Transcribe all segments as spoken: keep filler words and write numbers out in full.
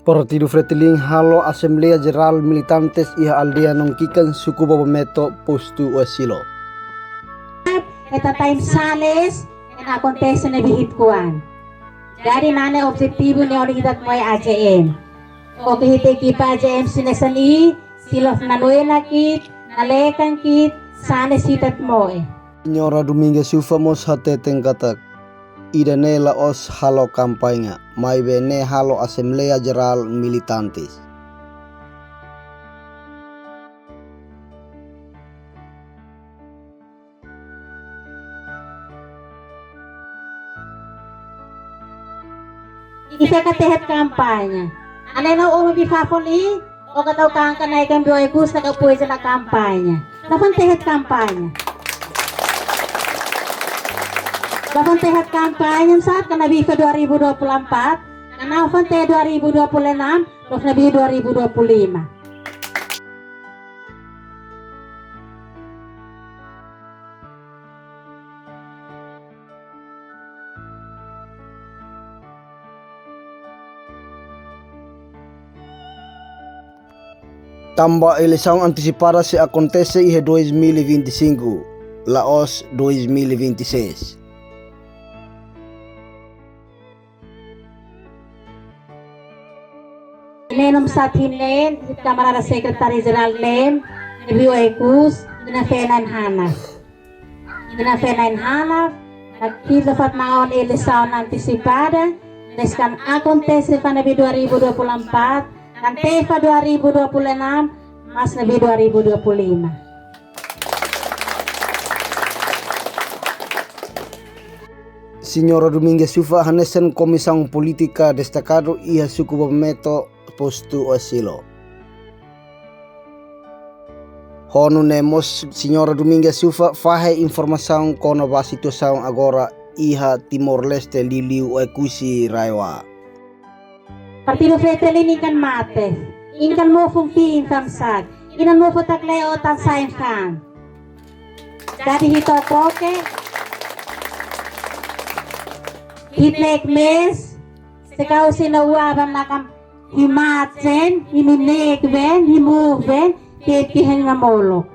Partidu Fretilin halo Asembleia Jerál Militantes iha aldeia Nonkikan, suku Bobometo, postu Oesilo. Ita time sanes, ena akontese ne'ebé hi'it kuan. Jadi, ne'e objetivu ne'e ohin ita mai A J M. Oke, ita ekipa A J M sira hanesan ne'e, sira la nonook, la lekan, sira hanesan ne'e. Señora Dominga Sufa mós hateten katak ida-ne'e la'ós halo kampaña, maibé ne'e halo Asembleia Jerál Militantes. Ita ka tehet kampaña. Ane no umi bi fafoli, o ka tau kan ka nai kan bi Oekusi ka pois na kampaña. Laban tehet kampaña. Laban tehet kampaña saat kana bi ka dua ribu dua puluh empat, kana fan te dua ribu dua puluh enam, terus na bi dua ribu dua puluh lima. Tanba eleisaun antesipada sei akontese iha dois mil e vinte e cinco, la'ós dois mil e vinte e seis. Ne'e num sat hinen, kamarada sekretáriu jerál ne'e, ne'ebé Oekusi, ida-ne'e feen na'in-haat. Ida-ne'e feen na'in-haat, ita fó tan ona eleisaun antesipada, mas kan akontese fali ne'ebé dua ribu dua puluh empat, kan tee fali dua ribu dua puluh enam, mas ne'ebé dua ribu dua puluh lima. Señora Dominga Sufa hanesan komisaun polítika destakadu iha suku Bobometo, postu Oesilo. Ho nune'e mós Señora Dominga Sufa fahe informasaun kona-ba situasaun agora iha Timor-Leste, liuliu Oekusi RAEOA. Partidu Fretilin ikan mate, ikan mofo feen fa'an sa'e, inan mofo tak leo tan sain kan. Jadi hi'it oke, hi'it ne'e mes, se kau sina ua bam nakam hi'it maten, hi'it ne'e ben, hi'it move ben, ke ke hen na molok.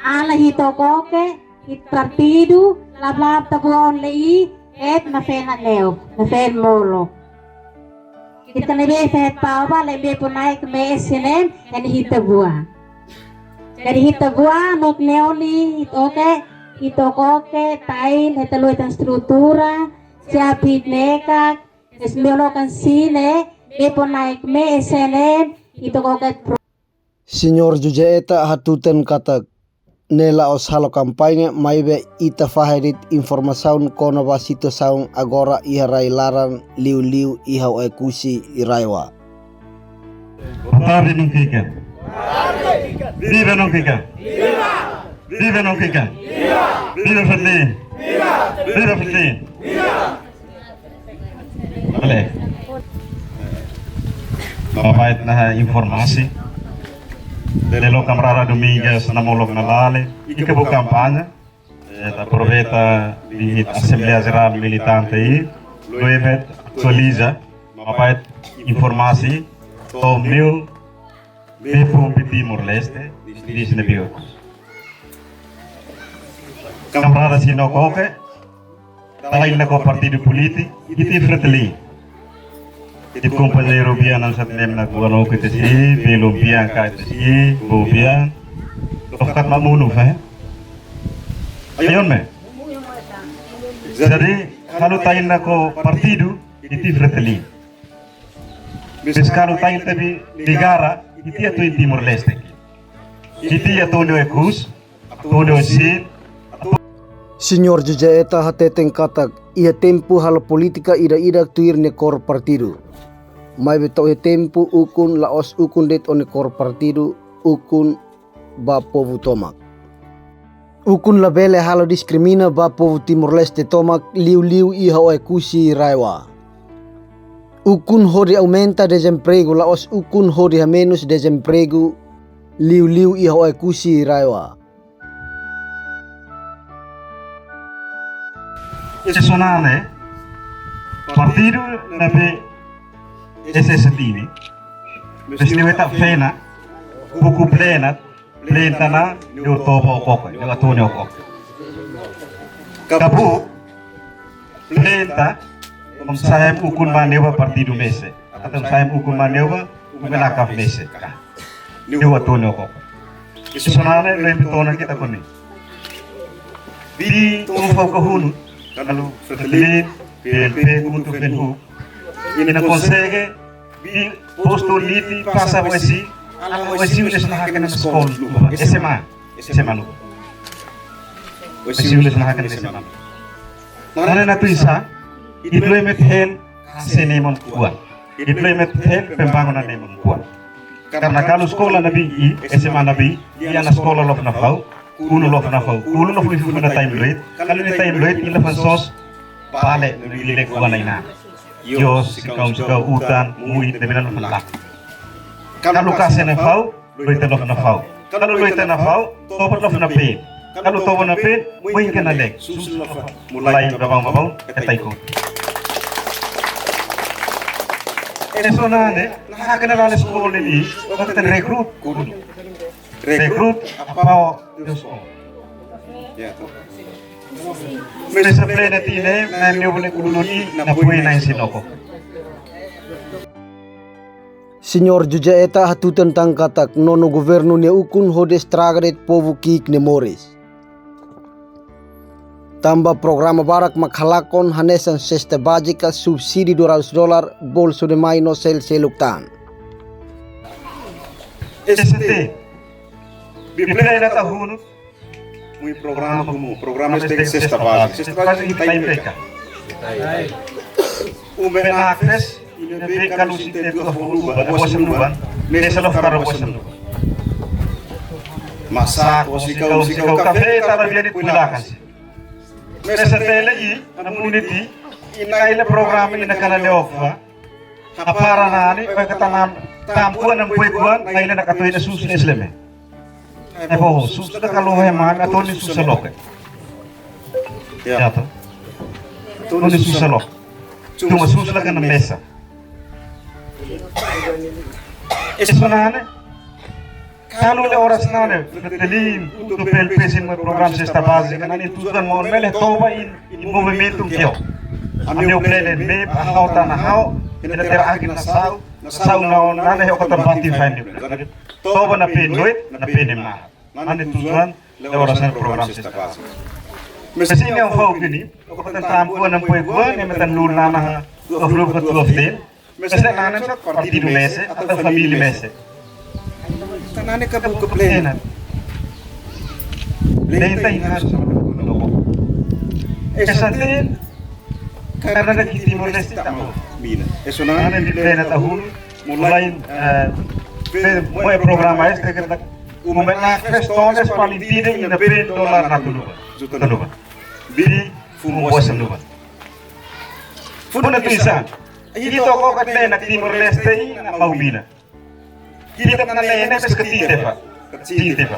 Ala hi'it oke, hi'it partidu, lablab tabuan lei, et na feen na'in-neen, na feen molok. Ita ne'ebé feto pau ba, ne'ebé pun naik me esinem, en hi'it tabuan. Jadi hi'it tabuan, nok neoli, hi'it oke, hi'it oke, tain, heta luitan estrutura, siap hi'it nekak, es miolokan sine, be pun naik me esinem, hi'it oke pro- Señor José Eta hateten katak ne'e la'ós halo kampaña, maibé ita fahe de'it informasaun kona-ba situasaun agora iha rai-laran, liuliu iha Oekusi RAEOA. Boa tarde, Nonkikan. Viva Nonkikan. Viva Nonkikan. Viva Fretilin. Viva Fretilin. Bele. Ba ita-nia informasaun. Delo kamarada Domingas na molok na lale. Ita-boot kampaña. Eh, ita aproveita di Asembleia Jerál Militante i. Lori atualiza. Ba ita-nia informasaun. To'o niu. Be feen Timor-Leste. Di sini biok. Kamarada sira no koke. Ita iha partidu polítiku, ita Fretilin. Ita kompañeiru Bian hanesan ne'e na kuano ke te si, belum Bian ka te si, bo Bian. Tokat mamunu, eh? Ayon me. Jadi, kalau ita iha partidu, ita Fretilin. Mas kalau ita iha negara, ita atu iha Timor-Leste. Ita atu iha Oekusi, atu iha Oesilo, atu- Señor José Eta hateten katak, iha tempu halo polítika ida-idak tuir nia kór partidu. Maibé to'o iha tempu ukun la'ós ukun de'it ó-nia kór partidu, ukun ba povu tomak. Ukun labele halo diskrimina ba povu Timor-Leste tomak, liuliu iha Oekusi RAEOA. Ukun hodi aumenta dezempregu, la'ós ukun hodi hamenus dezempregu, liuliu iha Oekusi RAEOA. Ita sona ne'e, partidu ne'ebé S S T V, Mas nia ita fena, buku plena, plenta na, nia toba okok, nia atu nia okok. Kabu, plenta, om saem ukun ba ne'ebá partidu mesak. Atu saem ukun ba ne'ebá, um na kaf mesak. Nia atu nia okok. Isu nane, lo impitona kita koni. Bidi, um fau kahunu, kalu, Fretilin, P L P, kutu fenhu. Ina konsege, bi postu niti pasa wesi, ala wesi ules na hakan na skol luba. S M A, S M A luba. Wesi ules na hakan S M A luba. Nana na tuisa, idlo emet hen, kase neman kuan. Idlo emet hen, pembangunan neman kuan. Karena kalu sekolah ne'ebé i, S M A ne'ebé i, iha ona sekolah lof na fau, kulu lof na fau, kulu lof lifu na time loit, kalu nia time loit, nia la fa'an sos, bale, ne'ebé lek kuan aina. Yo, sikau, sikau, utan, mui, ne'ebé na fa'an lak. Kalu kase na fau, loite lof na fau. Kalu loite na fau, toba lof na peen. Kalu toba na peen, mui ke na lek. Susu lof, mulai babau babau, etai ko. Eso nane, na hakan na la sekolah ne'e, waktu rekrut, kulu. Rekrut, apa, Deus. Ya, toh. Mesa plena tiha ne'e, na nia bole kulu ni, na pui na ensino ko. Señór José Eta hatutan tan katak nonu governu nia ukun hodi estraga de'it povu ki'ik nia moris. Tanba programa barak mak halakon hanesan sesta bázika, subsídiu dua ratus dolar, Bolsa de Mãe no sel-seluk tan. S T, bi plena tahun, mui programa komu, programa S T sesta bázika. Sesta bázika ita impeka. Uma nakfes, ina be kalu sente tu afo luba, bosan luba, mesa lof kara bosan luba. Masak, sikau, sikau, kafé, tara biani pui lakan. Mesa tele i, amuniti, ina ila programa, ina kana leofa. Hapara nani, oi kata nam, tampu anam pue kuan, na ina na katu ina sus nesleme. Ebo, sus da kalu hema, atoni sus loke. Ya. Ya to. Atoni sus loke. Cuma sus la kana mesa. Eso nane. Kalu le oras nane, Fretilin, kutu P L P sin mai programa sesta bázika, nani tutan mo mele toba in, in movimentu keu. Ami o plele me, hau tana hau, ina tera aki na sau, na sau na on, nane hau kata bati fai ni. Toba na peen loit, na peen ema. Nane tutan, le oras nane programa sesta bázika. Mesin yang fau kini, o kata tampu anam pue kuan, ne metan lul nana ha, tuaf lupa tuaf den, Mesa nane sa partidu mesak, atau família mesak. Tanane ka buka plena. Plena ina harus sama dulu. Esa ten, karena dari Timor Leste tak mau. Bina. Eso nane di plena tahun, mulai, eh, pe-, mulai programa este kita, uma nakfes tones paling tidak ina peen dolar na tuluba. Tuluba. Bidi, fumo bosan luba. Funa tuisan. Ita ko ka plena Timor Leste i na mau mina. Ita na lene pes ka tinte fa. Tinte fa.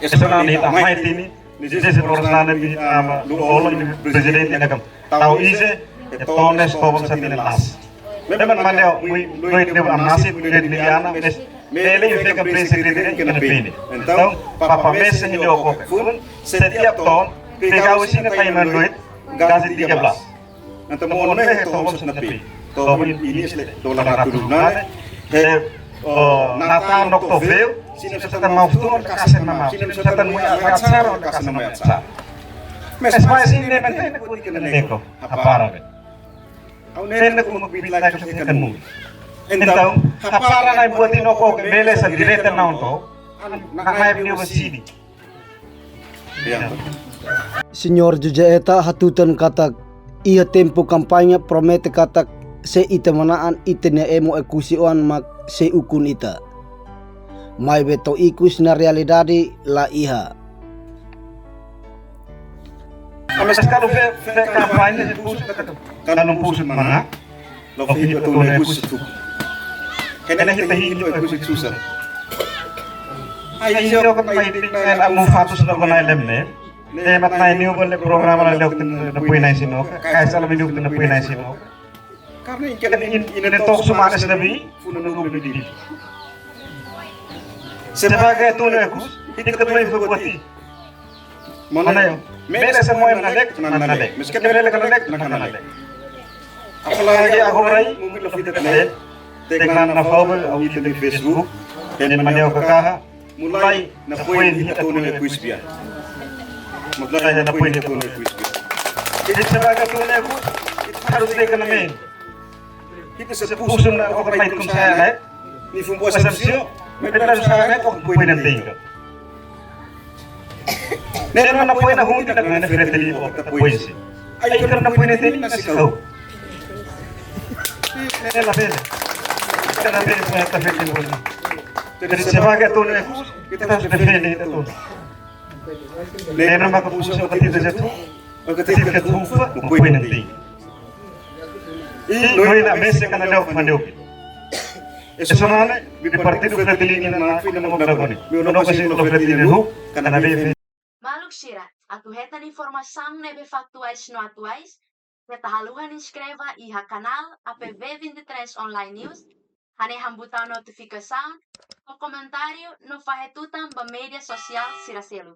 Eso nane ita mai tini. Ni jese boros nane bi ama lu olo ni prezidente na kam. Tau ize, e tones tobam sa tine las. Memang mane mui, mui de am nasi, mui de ni ana, mes, mele i feka prensa de ni kena pene. Entaun, papa mesa ni o koke. Fun, setiap ton, pegawai sini taiman duit, gaji tiga belas. Entaun, mo ne he toba sena pe. Toba ini sele dolar na tulu nane. He, o, Natal no Oktober, sini satan mau tu, kasen na mau. Sini satan mau atsar, kasen na mau atsar. Mes mai sini ne mantene ko dikena neko, hapara be. Au ne neko mo bit lai kasen kan mu. Entaun, hapara na buat ino ko bele sa direta na onto. Na hai bini sini. Ya. Señór José Eta hatutan katak iha tempu kampaña promete katak se ita manán ita-nia ema Oekusi oan mak sei ukun ita. Maibé to'o ikus na realidade la iha. Ami se kalu fe, fe kampaña se pusu katak, kalu pusu mana? Lo fi atu ne kusi tu. Kena hita hili oi kusi susar. Ai, io, kan mai pik na amu fatus na kona elem ne. Ne mat na ini ubal le programa na leo tin na pui na sino. Kai sala minu tin na pui na sino. Karena ikan in, in, in tok sumanes nabi, funa no beli di. Sebagai tunu ekus, kita tuai fo buati. Mana yo? Mele semua yang nalek, nan nalek. Meski mele nalek, nan nalek. Apalagi aku rai, mungkin lebih dekat. Teknan na fau, au ita di Facebook, dan mana yo kakaha, mulai na poin ita tunu ekus biar. Mulai na poin ita tunu ekus biar. Jadi sebagai tunu ekus, ita harus dekat na men. Ita se pusu na oka pai kum saya, eh? Ni fumbo asepsio, mas ita harus saya, eh, oka poin na tinggal. Ne'e mak poin na hundi ita ne'e Fretilin ita poin si. Ai ita na poin na teni na si kau. Ne'e labele. Ita labele sa ita Fretilin. Jadi sebagai tunu ekus, ita harus defende ita tunu. Ne'e mak pusu ita tita jatu. Ita tita jatu, no poin na teni. I no ina mese kana deu mandeu. Eso nane, bi Partidu Fretilin nian nafatin hamutuk ona. Meu nome é Fretilin ho, kana be. Maluk sira, atu hetan informasaun ne'ebé faktuais no atuais, keta haluha inskreve iha kanál A P V vinte e três Online News, hanehan butaun notifikasaun, fó komentáriu no fahe tutan ba média sosiál sira seluk.